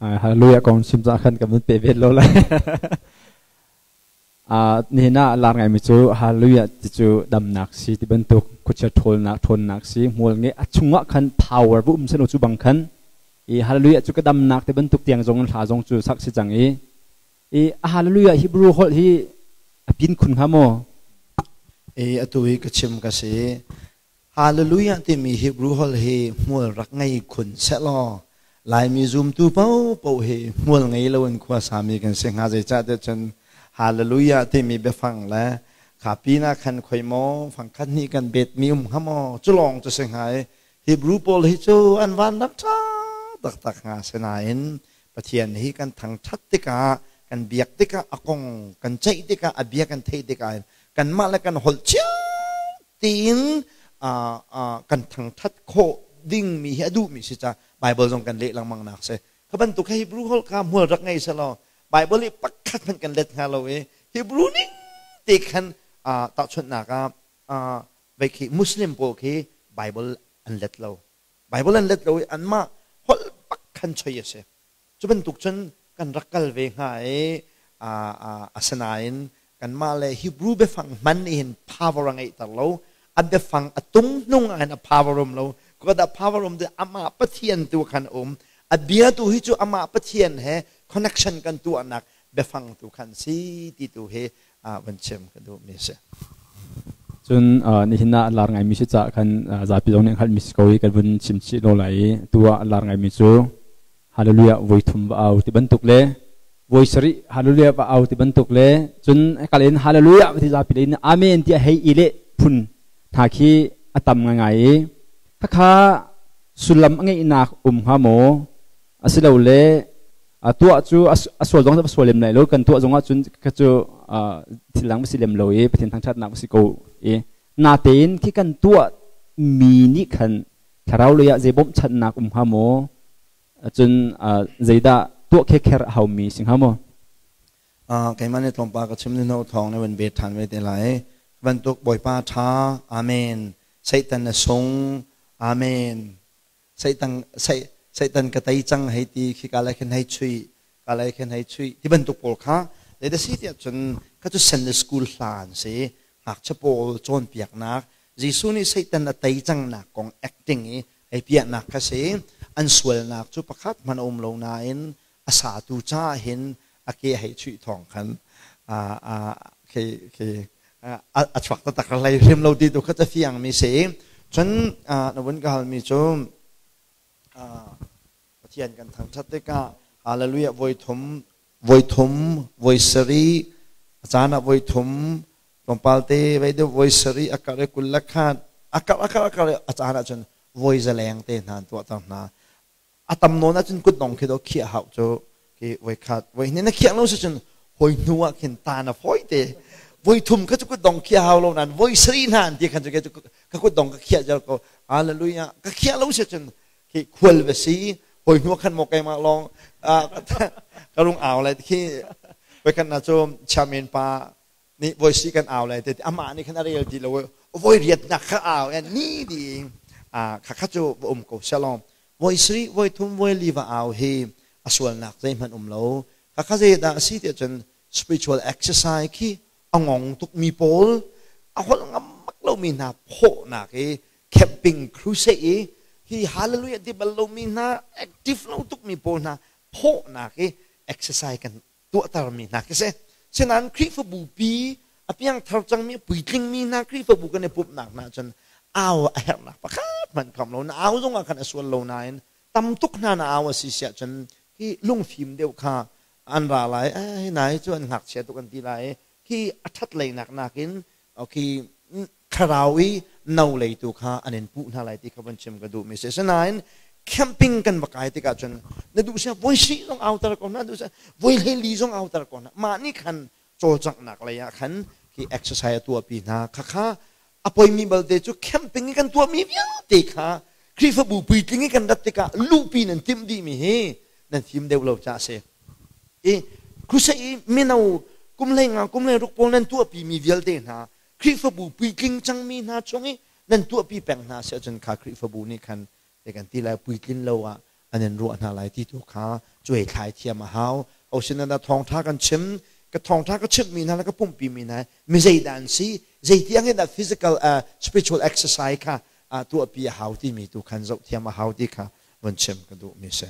Hallelujah kong chim cah khan kan vun pe vet lo lai. Nihin ah lar ngaimi cu Hallelujah ti cu damnak si ti bantuk khuachia ṭhawlnak ṭhawnnak si hmual nge a chungah khan power va um selaw cu bang khan i Hallelujah cu ka damnak ti bantuk tiang zong hla zong cu sak si cang i i Hallelujah Hebrew holh hi a pin khun hnga maw? I atu hi ka chim ka si. Hallelujah timi Hebrew holh hi hmual rak ngei khun sehlaw Laimi zumtu paohpaoh hi hmual ngei loin khua sami kan si hnga. Zeicahtiah cun Hallelujah timi biafang le kha pinah khan khoi maw fangkhat hnih kan betmi um hnga maw, cu lawng cu si hnga i Hebrew pawl hi cu an van rak ṭha taktak hnga. Sinain Pathian hi kan thangṭhat tikah, kan biak tikah, a kong kan ceih tikah, a bia kan theih tikah kanmah le kan holh cio tiin kan thangṭhat khawh dingmi hi a duhmi si ca Bible zong kan leh lengmang nak si. Kha bantuk Hebrew holh kha hmual rak ngei selaw Bible i pakhat hmanh kan let hnga lo i Hebrew ning te khan tahchunhnak ah vei khi Muslim pawl khi Bible an let lo, Bible an let lo i anmah holh bak khan choi a si. Cu bantuk cun kan rak kal ve hnga i asinain kanmah le Hebrew biafang hman nih hin power a ngeihter lo. A biafang a tung hnung ah hin a power um lo. Kuda power um cu amah Pathian tu khan um. A bia tu hi cu amah Pathian he connection kan tuahnak biafang tu khan si ti tu hi van chim ka duhmi si. Cun nihin ah lar ngaimi si caah khan zapi zong nih hngalhmi si ko i kan vun chim chih lo lai i tu ah lar ngaimi cu Hallelujah voi thum va au ti bantuk le voi sarih Hallelujah va au ti bantuk le cun kal in Hallelujah ti zapi in Amen tiah hei i leh phun hna khi a tam ngaingai i khakha sullam a ngeihnak um hnga maw, asilole tuah cu a sual zong a sual lem lai lo, kan tuah zong ahcun kha cu thil dang si lem lo i Pathian thangṭhatnak si ko i natein khi kan tuah mi nih khan thlarau lei ah zei bawmhchanhnak um hnga maw, cun zeidah tuah khekher a haumi si hnga maw? Keimah nih tlawmpal ka chim ni no thawng ne van bet ṭhan ve te lai. Bantuk Bawipa ṭha, Amen. Satan na sung, Amen. Satan Satan ka tei cang hei ti khi ka lai khin hei chui ka lai khin hei chui ti bantuk pawl kha zei si tiah cun kha cu Sunday school hlan si, ngakchia pawl cawnpiaknak, Jesuh nih Satan a tei cangnak kong acting i hei piahnak kha si. An sualnak cu pakhat hmanh a um lo nain a satu caah hin a ke hei chuih thawng khan khi khi a chuak taktak hlei hrim lo ti tu kha ca fiang mi si. Cun na vun ka halmi cu Pathian kan thangṭhat tikah hallelujah voi thum, voi thum, voi sarih, a caan ah voi thum tlawmpal te vei deuh, voi sarih a karh i 20 le khat a karh a karh a karh, a caan ah cun voi zaleng te hna an tuahter hna. A tam nawn ahcun kutdong khi do khiah hau cu khi voi khat voi hnih na khiah lo si cun hoi hnu ah khin ta na foi te. Voi thum kha cu kutdong khiah hau lo nan voi sarih hna an ti khan cu ka kutdong ka khiah zel ko. Hallelujah ka khiah lo si cun khi khual va si hoi hnu khan mo keimah lawng ka rung au lai khi. Voi khat na cu chairman pa nih voi si kan au lai te amah nih khan a rel ti lo, voi riat nak kha au en ni ding kha kha cu va um ko shalom. Voi sarih, voi thum, voi li va au hi a sualnak zeihmanh um lo. Kha kha zei dah a si tiah cun spiritual exercise khi a ngong tuk mi pawl, a holh ngam bak lomi hna phawhnak i camping crusade i hi hallelujah ti bal lomi hna, active lo tuk mi pawl hna phawhnak i exercise kan tuahtermi hna khi si. Sinain Khrihfabu pi a piangthar cangmi, puitlingmi hna Khrihfabu kan i pumhnak hna cun au a herhnak pakhat hmanh kham lo. Na au zongah khan a sual lo nain tam tuk hna na au a si siah cun hi lungfim deuh kha an ra lai, ai nai cu an ngakchia tuk an ti lai i khi a ṭhat leinak nakin khi thlarau i no leitu kha an in puh hna lai ti kha van chim ka duhmi si. Asinain camping kan va kai tikah cun na duh sia voi si zong auter ko na duh sia voi hlei zong auter ko na. Mah nih khan cawlcanghnak lei ah khan khi exercise a tuahpi hna. Kha kha a poimi balte cu camping i kan tuahmi vialte kha Khrihfabu puitling i kan rat tikah luhpi nan timh dihmi hi nan fim deuh lo ca a si. I crusade i mino kum hlei nga, kum hlei ruk pawl nan tuahpi mi vialte hna Khrihfabu puitling cangmi hna chung i nan tuahpi peng hna si ahcun kha Khrihfabu nih khan te kan ti lai puitlin lo ah. an in ruah hna lai ti tu kha cuai thlai thiam a hau. Ho sin ah thawngtha kan chim, ka thawngtha ka chimh mi hna le ka pumhpi mi hna mi zeidah an si, zeitiang in dah physical spiritual exercise kha tuahpi a hau timi tu khan zoh thiam a hau ti kha vun chim ka duh mi si.